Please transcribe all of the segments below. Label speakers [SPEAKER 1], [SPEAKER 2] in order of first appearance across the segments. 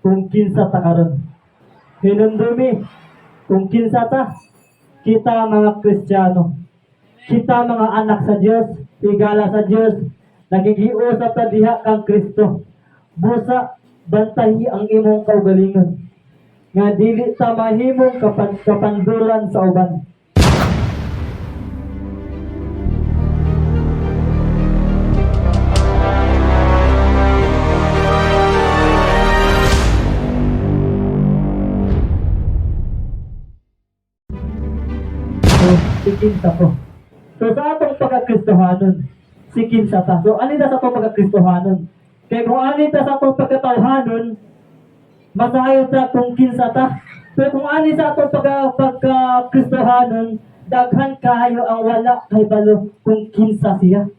[SPEAKER 1] kung kinsa ta karon. Hinumdumi kung kinsa ta. Kita mga Kristiyano. Kita mga anak sa Dios, higala sa Dios, nakikiusap ta diha kang Kristo. Busa bantahi ang imong kaugalingon nga dili ta mahimong kapandulan sa uban. So, si kinsa ko. So, sa atong pagkakristohanon, si kinsa ta. So, ani ta sa atong pagkakristohanon? Kaya kung ani ta sa atong pagkatawhanon, masayo ta kung kinsa ta. Pero kung ani sa atong pagkakristohanon, daghan kayo ang wala kay balo kung kinsa siya.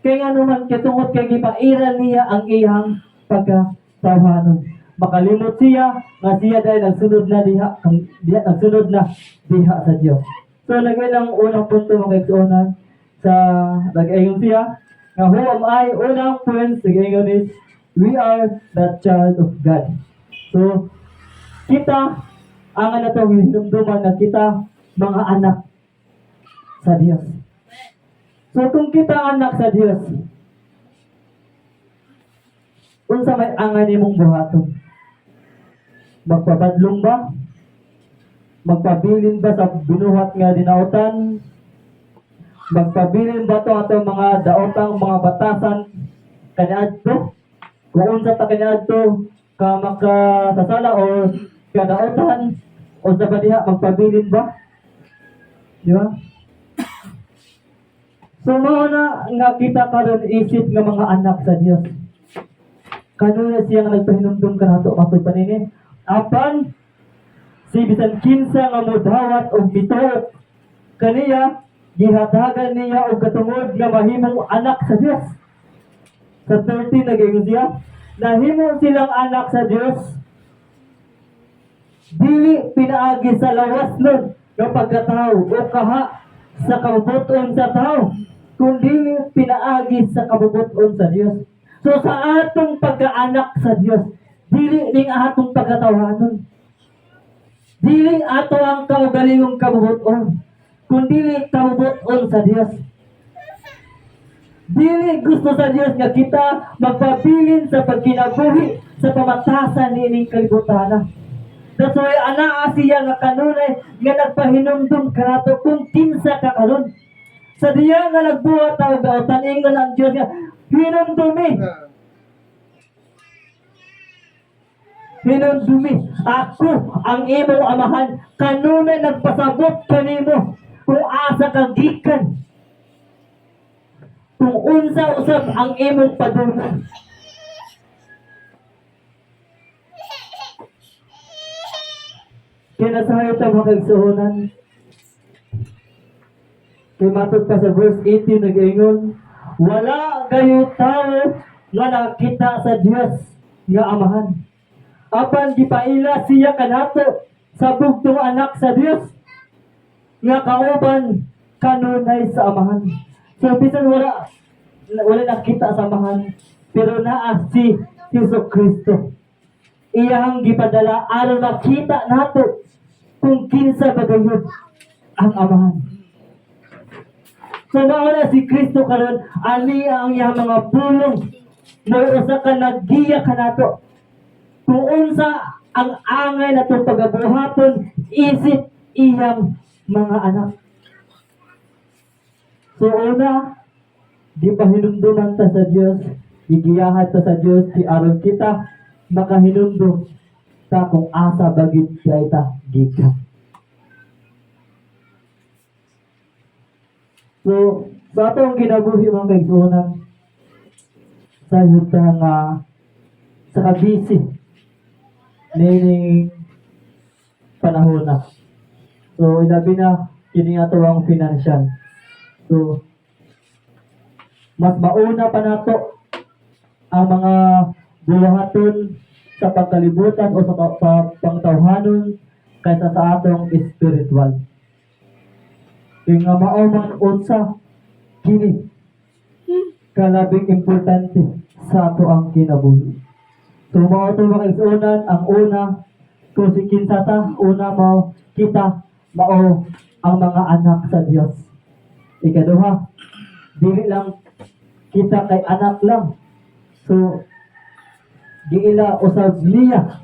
[SPEAKER 1] Kaya nga naman, kay tungod kay gipairal niya ang iyang pagkatawhanon. Makalimot siya, nga siya dahil nagsunod na diha, kang, diha nagsunod na diha sa Dios. So, nagay lang unang punto, mga kaigsuonan, sa nag-ayon siya, nga who am I? Unang point, nag-ayon is, we are the child of God. So, kita, ang ano to, hinumduman na kita, mga anak sa Dios. So, kung kita anak sa Dios, unsa may angay nimong buhaton? Magpabadlong ba? Magpabilin ba sa binuhat nga dinautan? Magpabilin ba to atong mga daotang mga batasan kaniadto? Kung unsa ta kaniadto ka makasasala o kadaotan, unsa ba diha magpabilin ba? Di ba? So mao na nga kita karon isip nga mga anak sa Dios. Kanunay siya nga nagpahinumdum kanato matud pa nini. Apan si bisan kinsa nga modawat og mituo kaniya, gihatagan niya og katungod nga mahimong anak sa Dios. Sa 13 nagaingon siya, nahimo silang anak sa Dios dili pinaagi sa lawas nun nga pagkatao o kaha sa kabubuton sa tao, kundi pinaagi sa kabubuton sa Dios. So sa atong pagkaanak sa Dios, dili ning atong pagkatawanon. Dili ato ang kaugalingong kabubuton, kundi kabubuton sa Dios. Dili gusto sa Dios nga kita magpabilin sa pagkinabuhi sa pamatasan niining kalibutan. That's why anaa siya nga kanunay nga nagpahinumdum kanato kung kinsa ka karon. Sa diya nga nagbuhat og gaotan, ingon ang Dios nga hinumdumi. Hinumdumi, ako ang imong amahan, kanunay nagpasabot kanimo kung asa ka gikan, kung unsa usab ang imong padulngan. Kaya nasahay ta, mga kaigsuonan. Kay matod pa sa verse 18 nag-ingon, wala gayo tao nga nakita sa Dios nga amahan. Apan gipaila siya kanato sa bugtong anak sa Dios nga kauban kanunay sa amahan. So bisan wala wala nakita sa amahan, pero naa si Hesus Kristo. Iyang gipadala aron makita nato kung kinsa ba gayud ang amahan. So mao na si Kristo karon, ani ang iyang mga pulong mo usa ka naggiya kanato kung unsa ang angay natong pagabuhaton isip iyang mga anak. So una, di pahinumduman ta sa Dios, gigiyahan ta sa Dios ti aron kita makahinumdum ta kung asa ba gid ta gikan. So, sa atong kinabuhi, mga kaigsuonan, sa yuta nga sa kabisi nining panahon na. So, ilabi na kini ato ang financial. So, mas mauna pa nato ang mga buhaton sa pagkalibutan o sa pangtawhanon kaysa sa atong spiritual. Kaya nga mao man unsa kini kalabing importante sa ato ang kinabuhi. So mao to, mga igsuonan, ang una, kung si kinsa ta, una mao kita mao ang mga anak sa Dios. Ikaduha, dili lang kita kay anak lang. So giila usab niya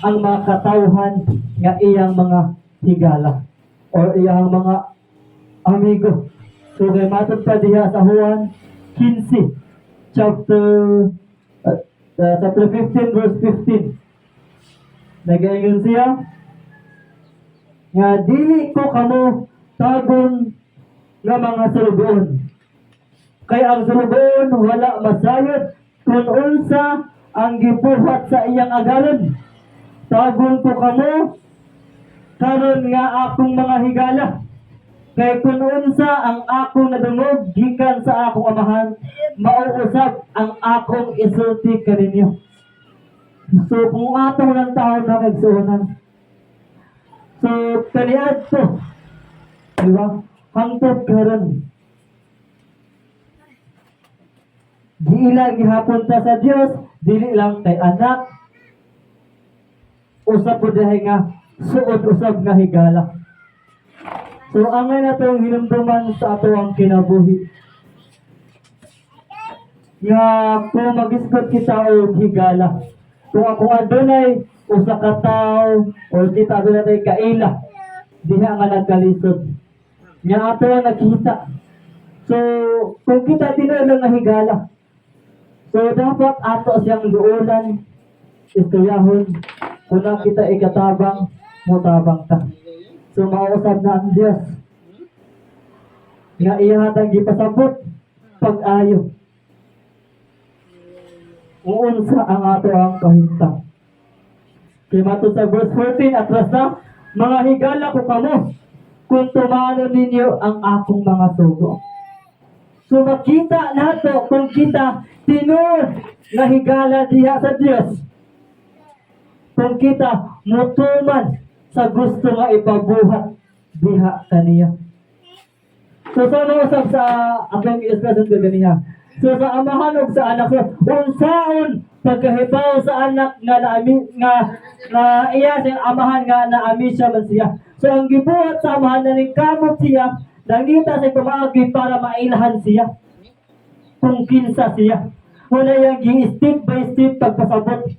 [SPEAKER 1] ang mga katawhan nga iyang mga higala or iyang mga amigo. So kay matod pa diha sa Juan 15 chapter 15 verse 15. Nagaingon siya nga dili ko kamo tagon nga mga sulugoon. Kay ang sulugoon wala masayod kung unsa ang gibuhat sa iyang agalon. Tagon ko kamo karon nga akong mga higala. Kay kung unsa ang akong nadungog gikan sa akong Amahan, mao usab ang akong isulti kaninyo. So kung atong lang taon na kaigsuonan. So kaniadto, di ba? Hangtod karon, giila gihapon ta sa Dios, dili lang kay anak, usab po diay nga suod usab nga higala. So angay natong hinumduman sa atoang kinabuhi nga kung magisgot kita og higala, kung ako adunay usa ka tawo or kita adunay kaila diha nga nagkalisod nga ato ang nakita, so kung kita tinuod nga higala, so dapat ato siyang duolan, istoryahon. Kung lang kita ikatabang, mutabang ta. So mausab na ang Dios nga iya hatang gipasabot pag-ayo kung unsa ang ato ang kahintang. Kay matod sa verse 14, atras na, "Mga higala ko kamo, kung tumanon ninyo ang akong mga sugo." So makita nato kung kita tinuod nga higala diha sa Dios, kung kita mutuman sa gusto nga ipabuhat diha kaniya. So sa usab sa akong i-expression ko ganiha. So sa Amahan ug sa Anak, so unsaon pagkahibaw sa Anak nga naami nga nga iya siyang Amahan nga naami siya man siya? So ang gibuhat sa Amahan, naningkamot siya, nangita sa pamaagi para mailhan siya kung kinsa siya. Una yang gi step by step pagpasabot.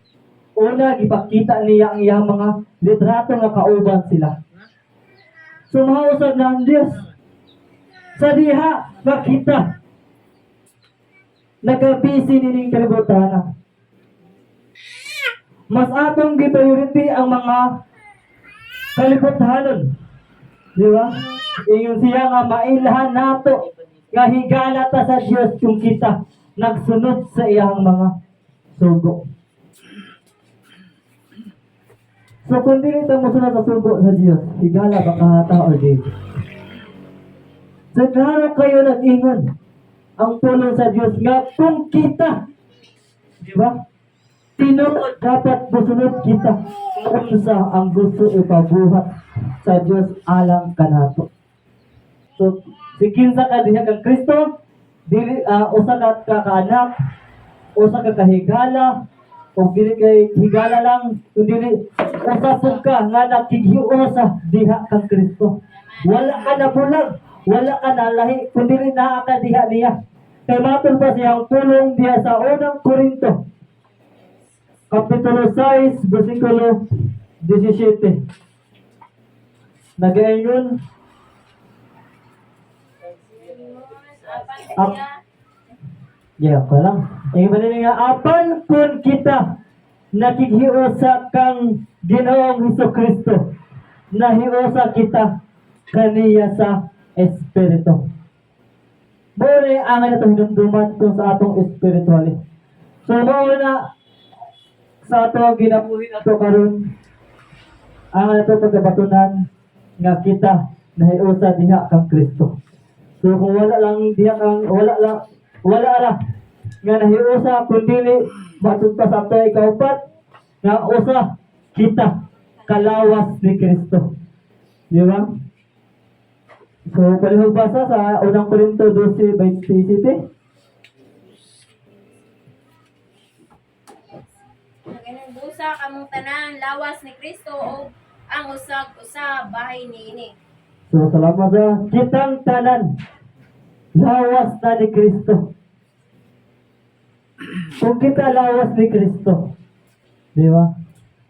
[SPEAKER 1] Una, gipakita niya ang iyang mga litrato nga kauban sila. So mausab na ang Diyos sa diha makita nagabisi nining kalibutan. Mas atong gi-priority ang mga kalibutanon. Di ba? Ingon siya nga mailhan nato nga higala ta sa Dios kung kita nagsunod sa iyang mga sugo. So kung dili ta mosunod sa sugo sa Dios, higala ba ka ta or di? So klaro kayo nag-ingon ang pulong sa Dios nga kung kita, di ba? Tinuod dapat musunod kita kung unsa ang gusto ipabuhat sa Dios alang kanato. So, si kinsa ka diha kang Kristo, dili usa ka ka kaanak, usa ka kahigala, o dili kay higala lang, kun dili usa pud ka nga nakighiusa diha kang Kristo. Wala ka na bulag, wala ka na lahi, kun dili naa ka diha niya. Kay matod pa siyang pulong diha sa Unang Korinto, Kapitulo 6, versikulo 17. Nagaingon,
[SPEAKER 2] Apan siya,
[SPEAKER 1] Yeah, ko lang. Ang iba nga, apan kung kita nakighiusa kang Ginoong Hesus Kristo, nahiusa kita kaniya sa Espiritu. Mao ni ang atong hinumduman kung sa atong spiritually. So mao na sa atong ginabuhi nato karon ang ato pagkabatunan nga kita nahiusa diha kang Kristo. So kung wala lang diha kang wala lang, wala ra nga nahiusa kun dili matud pa sa ato ikaupat nga usa kita kalawas ni Kristo. Di ba? So palihog basa sa Unang Korinto 12:27.
[SPEAKER 2] Nagaingon Busa kamong tanan lawas ni Kristo ug ang usag usa bahay niini.
[SPEAKER 1] So, salamat sa kitang tanan. Lawas na ni Kristo. Kung kita lawas ni Kristo, di ba?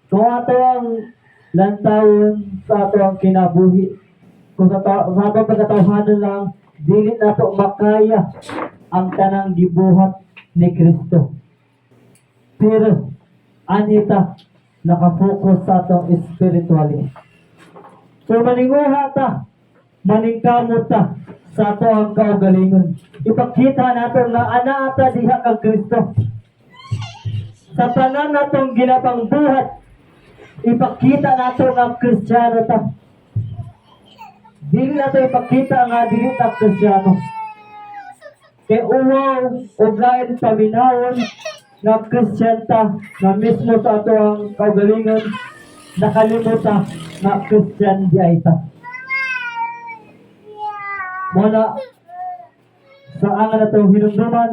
[SPEAKER 1] Kung ato ang lantawon sa ato ang kinabuhi, kung sa atong pagkatawhanon lang, dili nato makaya ang tanang gibuhat ni Kristo. Pero, anita, nakapokus sa atong spirituality. So maninguha ta, maningkamot ta sa ato ang kaugalingon. Ipakita nato nga anaa ta diha kang Kristo. Sa tanan natong ginapang buhat, ipakita nato nga Kristiyano ta. Dili nato ipakita nga dili ta Kristiyano. Kay uwaw o lain paminawon nga Kristiyan ta nga mismo sa ato ang kaugalingon nakalimutan nga Christian di ay ta. Muna sa angan na itong hinumduman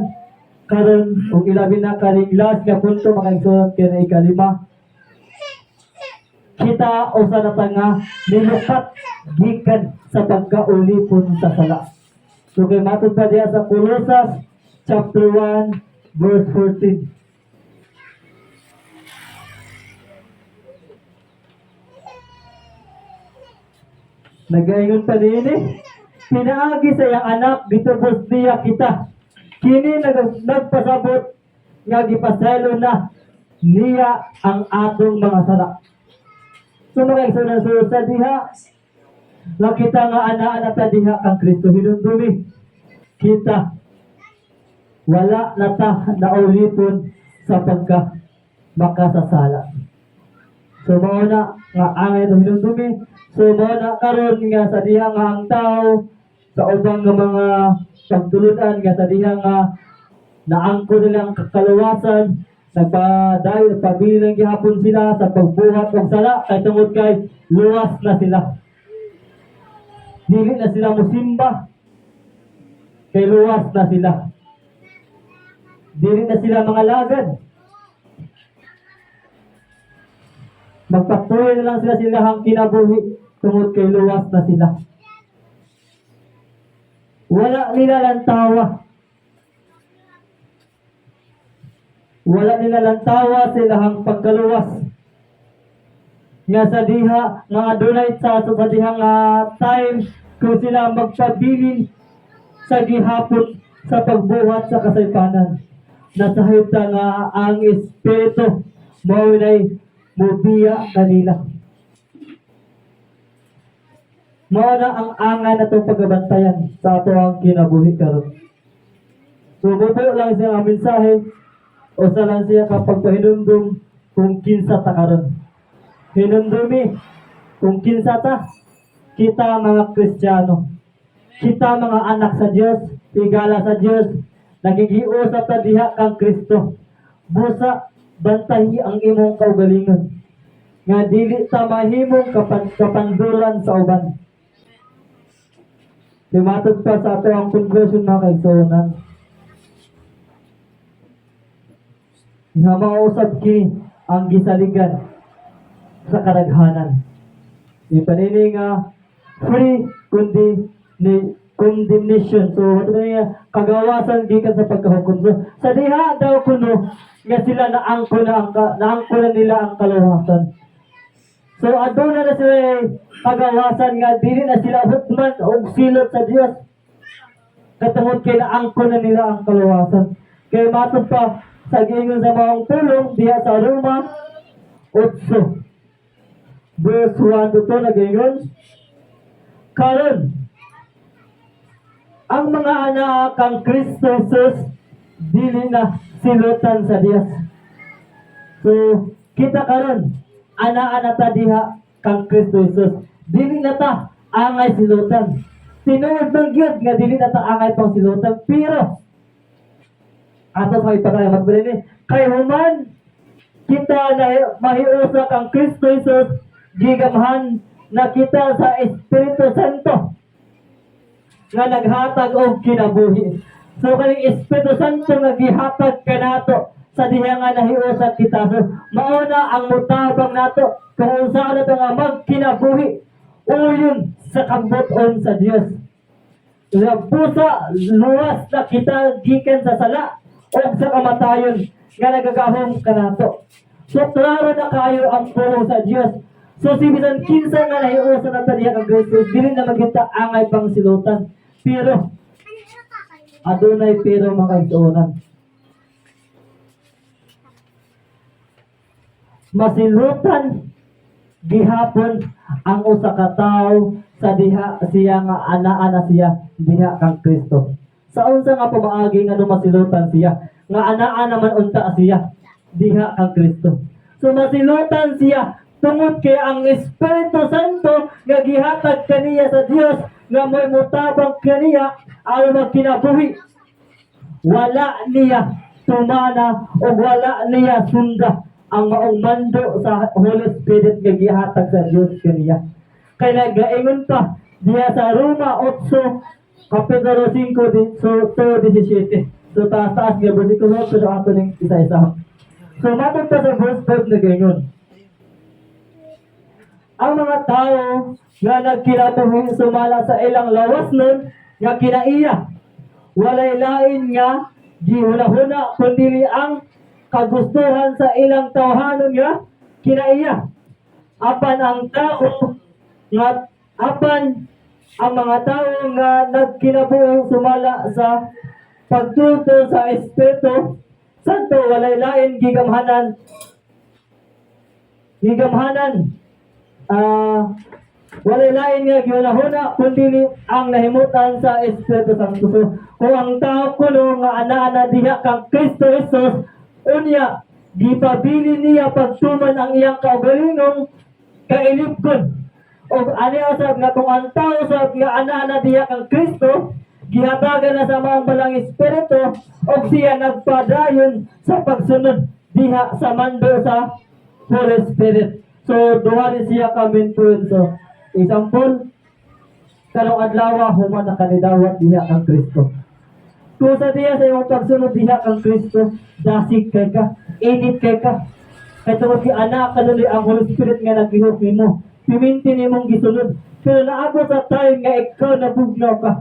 [SPEAKER 1] karon ug ilabi na karing last nga punto, mga igsoon, kay na ikalima, kita usa na ta nga nilukat gikan sa pagkaulipon sa sala. So kay matud pa diha sa Colosas chapter 1 verse 14. Nagaingon pa niini, pinaagi sa iyang anak, gitubos niya kita. Kini nagpasabot nga gipasaylo na niya ang atong mga sala. So mga igsoon, so sa diha nakita nga ana-ana ta diha kang Kristo, hinumdumi kita wala na ta naulipon sa pagka makasasala. So mao na nga angay ito hinumdumi. So mao na karon nga sa diha nga ang tao sa ubang nga mga pagtulunan nga sa diha nga naangko nila ang kakaluwasan, nagpadayon, nagpabilin gihapon sila sa pagbuhat og sala kay tungod kay luwas na sila. Dili na sila musimba kay luwas na sila. Dili na sila mga lagad. Magpatuloy na lang sila silahang kinabuhi tungod kay luwas na sila. Wala nila lantawa. Wala nila lantawa silahang pagkaluwas. Nga sa diha nga adunay sa diha nga time kung sila magpabilin sa gihapon sa pagbuhat sa kasaypanan. Nasahib ta nga ang Espiritu mao nay mubiya kanila. Mao na ang angan atong pagabantayan sa ato ang kinabuhi karon. So mubo lang siya ang mensahe, usa lang siya kapag pahinumdum kung kinsa ta karon. Hinumdumi kung kinsa ta, kita mga Kristiyano. Kita mga anak sa Dios, higala sa Dios, nagigiusap ta diha kang Kristo. Busa bantahi ang imong kaugalingon nga dili ta mahimong kapanduran sa uban. Limatod pa sa ato ang conclusion, mga kaigsuonan, nga mausab kini ang gisaligan sa kadaghanan. Di panini nga free kundi ni condemnation. So ano ba niya kagawasan gikan sa pagkahukom. So sa diha daw kuno nga sila naangko na nila ang kaluwasan. So aduna na sila kagawasan nga dili na sila hukman og silot sa Dios. Katungod kay naangko na nila ang kaluwasan. Kay matod pa sa giingon sa maong pulong diha sa Roma 8 verse 1 to 2, nagaingon, "Karon ang mga anak kang Kristo Jesus dili na silutan sa Dios." So kita karon ana-ana ta diha kang Kristo Jesus. Dili na ta angay silutan. Tinuod man gyud nga dili na ta angay pang silutan, pero ato sa ipakaya magbali kay human kita na mahiusa kang Kristo Jesus, gigamhan na kita sa Espiritu Santo nga naghatag og kinabuhi. So kaning Espiritu Santo nga gihatag kanato sa diha nga nahiusa kita. So, mao na ang mutabang nato kung unsa na to nga magkinabuhi uyon sa kabut-on sa Dios. Busa luwas na kita gikan sa sala o sa kamatayon nga nagagahom kanato. So klaro na kayo ang pulong sa Dios. So si bisan kinsa nga nahiusa na ta diha kang Kristo, dili na magita angay pang silutan. Pero adunay pero, mga kaigsuonan. Masilutan gihapon ang usa ka tawo sa diha siya nga anaa na siya diha kang Kristo. Sa unsa nga pamaagi nga masilutan siya nga anaa naman unta siya diha kang Kristo? So masilutan siya tungod kay ang Espiritu Santo nga gihatag kaniya sa Dios nga mo'y mutabang kaniya aron magkinabuhi, wala niya tumana o wala niya sunda ang maong mando sa Holy Spirit nga gihatag sa Dios kaniya. Kay nagaingon pa diha sa Roma 8 kapitulo 5 di, so, to 17. So taas-taas nga bersikulo, pero ato ning isa-isa. So matod pa sa verse 5, nagaingon, ang mga tao nga nagkinabuhi sumala sa ilang lawas nun nga kinaiya, walay lain nga gihuna-huna kundi ang kagustuhan sa ilang tawhanon nga kinaiya. Apan ang mga tao nga nagkinabuhi sumala sa pagtultol sa Espiritu Santo, walay lain gigamhanan gigamhanan ah walay lain nga gihuna-huna kundi ang nahimutan sa Espiritu Santo. So, kung ang tao kuno nga ana-ana diha kang Kristo Jesus, unya gipabili niya pagtuman ang iyang kaugalingong kailibgon. O ani usab nga kung ang tao usab nga ana-ana diha kang Kristo, gihatagan na sa maong balang Espiritu og siya nagpadayon sa pagsunod diha sa mando sa Holy Spirit. So duha ni siya ka main point. So example, karong adlaw human na kanidawat diha kang Kristo. Kung sa diha sa imong pagsunod diha kang Kristo, dasig kay ka, init kay ka. Kay tungod kay ana kanuloy ang Holy Spirit nga naglihok nimo. Piminti nimong gisunod. Pero naabot sa time nga ikaw nabugnaw ka.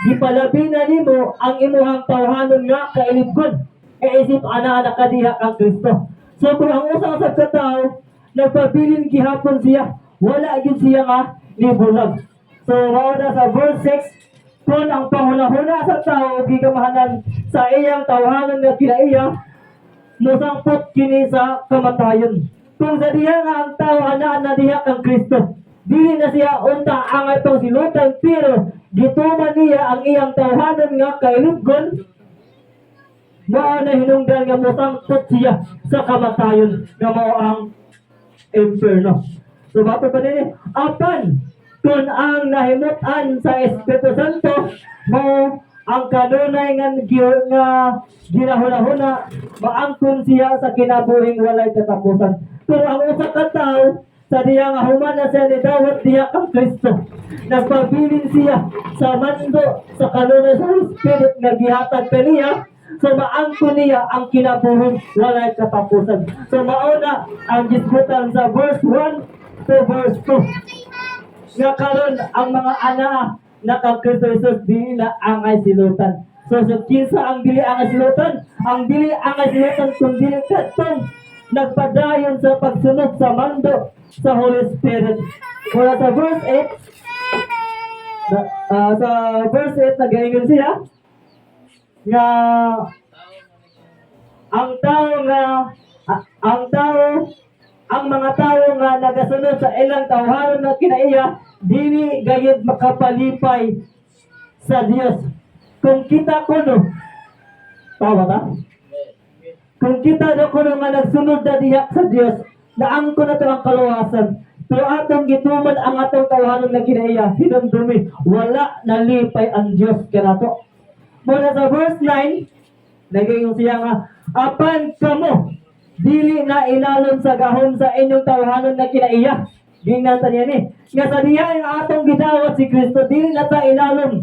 [SPEAKER 1] Gipalabi na nimo ang imuhang tawhanon nga kailibgon. E isip ana-ana ka diha kang Kristo. So kung ang usa sa katawo nagpabilin gihapon siya, wala gyud siya nga nibulag. So mao na sa verse 6, kung ang panghunahuna sa tao gigamahanan sa iyang tawhanon nga kinaiya, mosangpot kini sa kamatayon. Kung sa diha nga ang tao anaa na diha kang Kristo, dili na siya unta angay pang silutan, pero gituman niya ang iyang tawhanon nga kailubgon, mao na hinungdan nga mosangpot siya sa kamatayon nga mao ang impierno. So bato pa nini, apan kung ang nahimutan sa Espiritu Santo mao ang kanunay nga ginahuna-huna, maangkon siya sa kinabuhing walay katapusan. Pero ang usa ka tawo sa diya nga human na siya ni dawat diha kang Kristo, nagpabilin siya sa mando sa kanunay sa Holy Spirit nga gihatag kaniya, so maangkon niya ang kinabuhing walay katapusan. So mauna ang gisgutan sa verse 1 to verse 2. Nga karon ang mga anaa na kang Kristo Jesus dili na angay silutan. So kinsa ang dili angay silutan? Ang dili angay silutan kung dili kadtong nagpadayon sa pagsunod sa mando sa Holy Spirit. Mula sa verse 8, sa verse 8 nagaingon siya nga ang mga tao nga nagasunod sa ilang tawhanon na kinaiya dili gayud makapalipay sa Dios. Kung kita kuno, tawa ba? Kung kita na kuno nga nagsunod na diha sa Dios, naangko na to ang kaluwasan. Pero atong gituman ang atong tawhanon na kinaiya, hinumdumi, wala nalipay ang Dios kanato. Muna sa verse 9, naging siya nga, apan kamo, dili na ilalom sa gahom sa inyong tawhanon na kinaiya. Gingnan ta niya ni. Nga sa diha ang atong gidawat si Kristo, dili na ta ilalom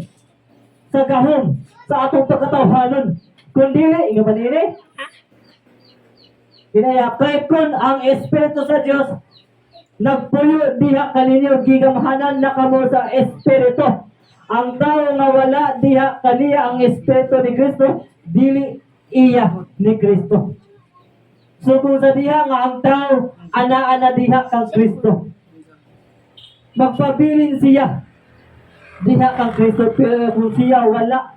[SPEAKER 1] sa gahom sa atong pagkatawhanon. Kung dili, inga ba dili? Kinaya kay kun ang Espiritu sa Dios nagpuyo diha kaninyo, gigamhanan na kamo sa Espiritu. Ang tao nga wala diha kaniya ang Espiritu ni Kristo, dili iya ni Kristo. So kung sa diha nga ang tao anaa na diha kang Kristo, magpabilin siya diha kang Kristo, pero kung siya wala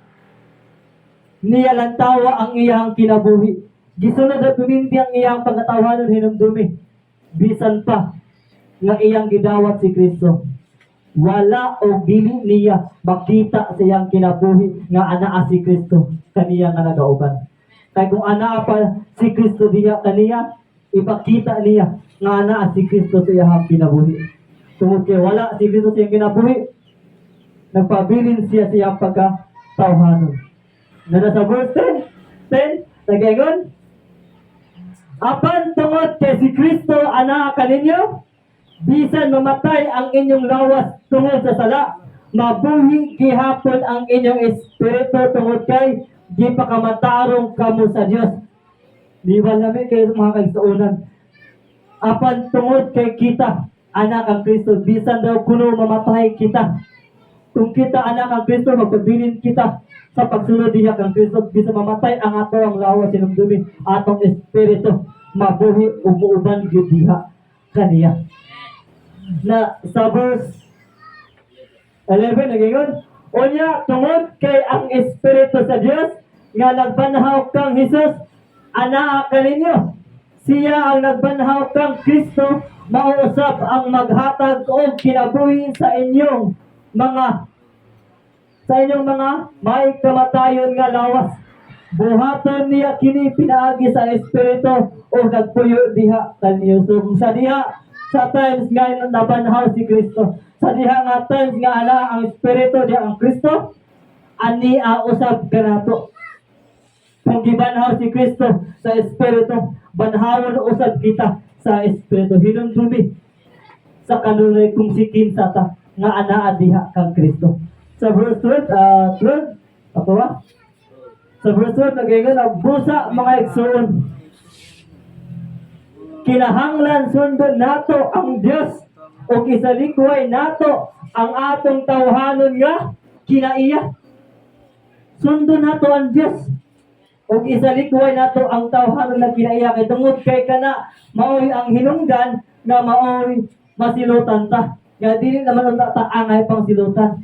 [SPEAKER 1] niya lantawa ang iyang kinabuhi, gisunod at tuminti ang iyang pagkatawanon, hinumdumi, bisan pa nga iyang gidawat si Kristo, wala o dili niya makita sa iyang kinabuhi nga anaa si Kristo kaniya nga nagauban. Kay kung anaa pa si Kristo diha kaniya, ipakita niya nga anaa si Kristo sa iyang kinabuhi. Tungod kay wala si Kristo sa iyang kinabuhi, nagpabilin siya sa iyang pagkatawhanon. Na nasa verse 10, 10, nagaingon, "Apan tungod kay si Kristo anaa kaninyo, bisan mamatay ang inyong lawas tungod sa sala, mabuhi gihapon ang inyong espiritu tungod kay gipakamatarong kamo sa Dios." Di ba lami kayo, mga kaigsuonan? Apan tungod kay kita anak ang Kristo, bisan daw kuno mamatay kita. Kung kita anak ang Kristo, magpabilin kita sa pagsunod diha kang Kristo, bisan mamatay ang ato ang lawas, hinumdumi, atong espiritu mabuhi ug muuban gyud diha kaniya. Na sa verse 11 nagingon, "Unya tungod kay ang Espiritu sa Dios nga nagbanhaw kang Hesus anaa kaninyo, siya ang nagbanhaw kang Kristo mao usab ang maghatag og kinabuhi sa inyong mga may kamatayon nga lawas. Buhaton niya kini pinaagi sa Espiritu o nagpuyo diha kaninyo." So kung sa diha sa times nga nabanhaw si Kristo, sa diha nga times nga ana ang Espiritu diha ang Kristo, ani usab kanato. Kung gibanhaw si Kristo sa Espiritu, banhawon usab kita sa Espiritu. Hinumdumi sa kanunay kung si kinsa ta nga anaa diha kang Kristo. Sa verse 12, 12, ako ba? Sa verse 12, nagaingon ang busa, "Mga igsoon, kinahanglan sundon nato ang Dios o isalikway nato ang atong tawhanon nga kinaiya." Sundon nato ang Dios ug isalikway nato ang tawhanon nga kinaiya kay tungod kay kana maoy ang hinungdan nga maoy masilutan ta. Nga dili naman unta ta angay pang silutan.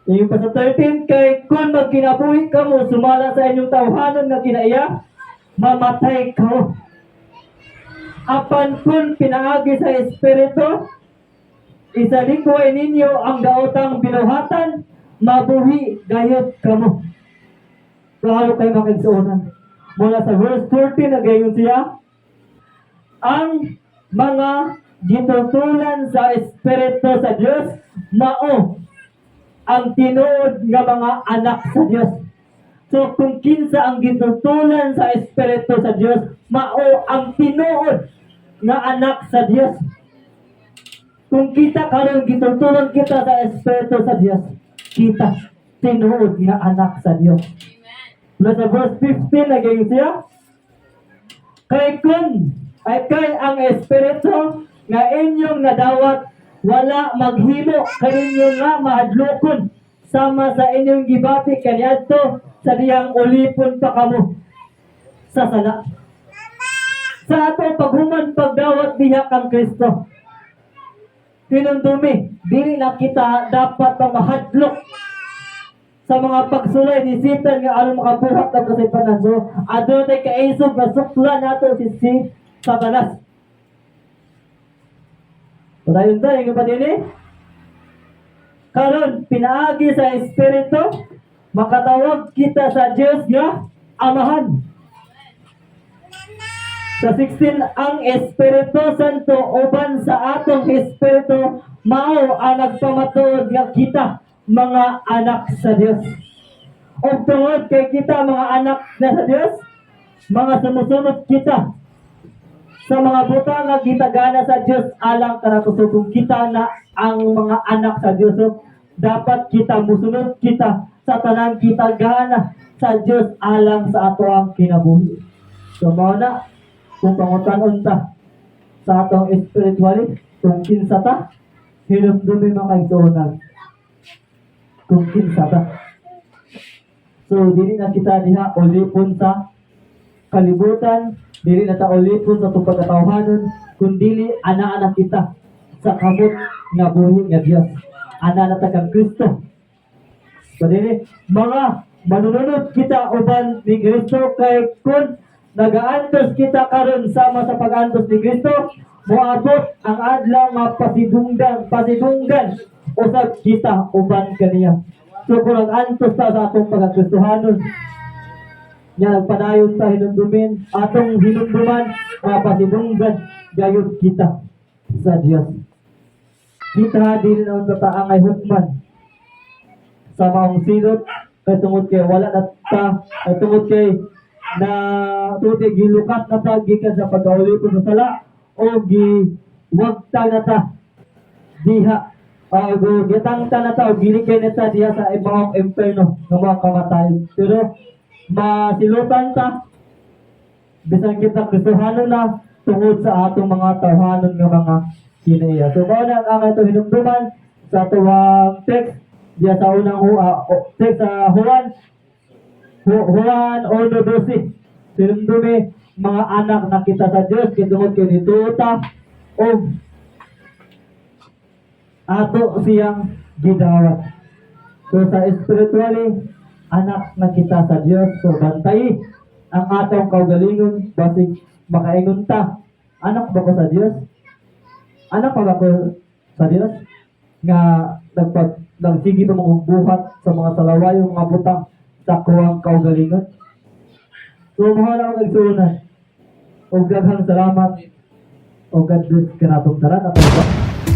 [SPEAKER 1] Yung pa sa 13, "Kay kung magkinabuhi kamo sumala sa inyong tawhanon nga kinaiya, mamatay kamo. Apan kung pinaagi sa Espiritu, isalikway ninyo ang daotang binuhatan, mabuhi gayud kamo." Klaro kay, mga kaigsuonan. Mula sa verse 14, nagayon siya, "Ang mga gitutulan sa Espiritu sa Dios mao ang tinuod nga mga anak sa Dios." So kung kinsa ang gitutulan sa Espiritu sa Dios, mao ang tinuod nga anak sa Dios. Kung kita karon gitutulan kita sa Espiritu sa Dios, kita tinuod nga anak sa Dios.
[SPEAKER 2] Amen.
[SPEAKER 1] Mula sa verse 15, naging siya, "Kay kung ay kay ang Espiritu nga inyong nadawat wala maghimo kaninyo nga mahadlokon sama sa inyong gibati kaniadto sa dihang ulipon pa kamo sa sala." Sa ato paghuman pagdawat diha kang Kristo, hinumdumi, dili na kita dapat pa mahadlok sa mga pagsulay ni Satan nga aron makabuhat ang kasaypanan. So, aduna tay kaisog na sukla nato si Satanas. Padayon tayo, yung pa din eh. "Karon, pinaagi sa Espiritu, makatawag kita sa Diyos nga Amahan." Sa 16, "Ang Espiritu Santo uban sa atong espiritu mao ang nagpamatuod nga kita mga anak sa Dios. Ug tungod kay kita mga anak na sa Dios, mga sumusunod kita sa mga butang nga gitagana sa Dios alang kanato." So kung kita na ang mga anak sa Dios, so, dapat kita musunod kita sa tanan kita gana sa Dios alang sa ato ang kinabuhi. So mao na kung pangutan-on ta sa atong spiritually kung kinsa ta, hinumdumi, mga kaigsuonan, kung kinsa ta. So dili na kita diha ulipon sa kalibutan, dili na ta ulipon sa atong pagkatawhanon, kundili ana na kita sa kamot nga buhi nga Dios. Ana na ta kang Kristo. So dili mga manununod kita uban ni Kristo, kay kung nagaantos kita karon sama sa pag-antos ni Kristo, moabot ang adlaw nga pasidunggan pasidunggan usab kita uban kaniya. So kung nag-antos ta sa atong pagkakristohanon nya nagpadayon sa hinumdumin, atong hinumduman nga pasidunggan gayud kita sa Dios. Kita dili na unta ta angay hukman sa maong silot, kay tungod kay wala na ta, kay tungod kay na tuti gilukat na ta gikan sa pagkaulipon sa sala o giwagta na ta diha o gitangta na ta o gilikay na ta diha sa maong imperno nga mga kamatayon. Pero masilutan ta bisan kita Kristohanon na tungod sa atong mga tawhanon nga mga kinaiya. So mao na ang atong hinumduman sa atuang text diya sa unang text sa Juan Juan 1:12. Hinumdumi, mga anak na kita sa Dios kay tungod kay nituo ta og ato siyang gidawat. So sa spiritually, anak na kita sa Dios. So bantay ang atong kaugalingon, basig makaingon ta, "Anak ba ko sa Dios? Anak pa ba ko sa Dios?" Nga nagpag nagsige pa mga buhat sa mga salawayong mga butang sa kuwang kaugalingon. So mahal akong igsuonan. Og daghang salamat. Og God bless kanatong tanan. Ato